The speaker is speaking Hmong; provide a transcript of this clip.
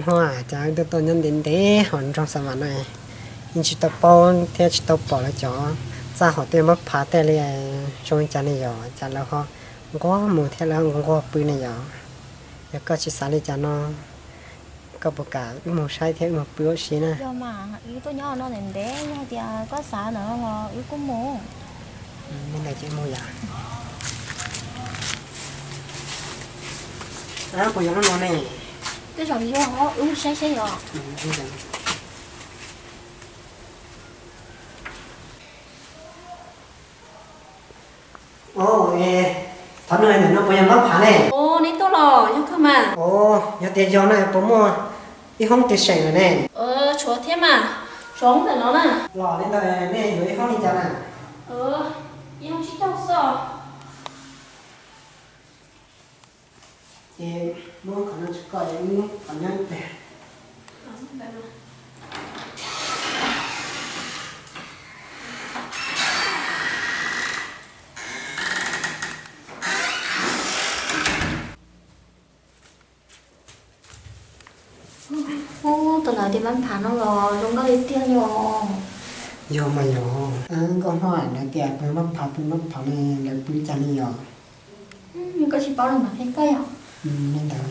Hos cas wb tuaj tuaj nyob ntev ntev hauv nroog Xa Vam no, yeej tsis tau paub thiab tsis tau pom lawv cov txaj hauv tej mab phav tej li, zoo li cas ne yom? Cas lawv ho nquag mus thiab lawv ho nquag pw ne yom? Yog koj tsis xav li cas no, koj puas kam wb mus saib thiab wb mus pw ua si na? Yog mas, wb tuaj nyob no ntev ntev, yog tias koj xav ntawm no los wb kuj mus. Li ntawd ces mus yom. Puas yog lub no ne? Tej zaum yog, wb mus saib saib yom. Ov, thov nug ntawm no puas yog mab phav ne? Ov, neb tuaj los yog kawg mas. Ov, yog tias yog na puas muaj ib hoob twg seem lawm ne? Tshuav thiab mas, tshuav hoob ntawm no na. Los li ntawd nej yuav ib hoob li cas na? Ib hoob tsib caug xwb. Ces muab qhov no tso koj, wb qhov nyob ib pliag. Ub, tus ntawd tias mab phav no los zoo nkauj li tiag li os. Yog mas yog, nkauj hoj lawv tias pw mab phav pw mab phav ne, lawv pw cas li yom? Koj tsis paub los mam qhia koj yom. Li ntawd.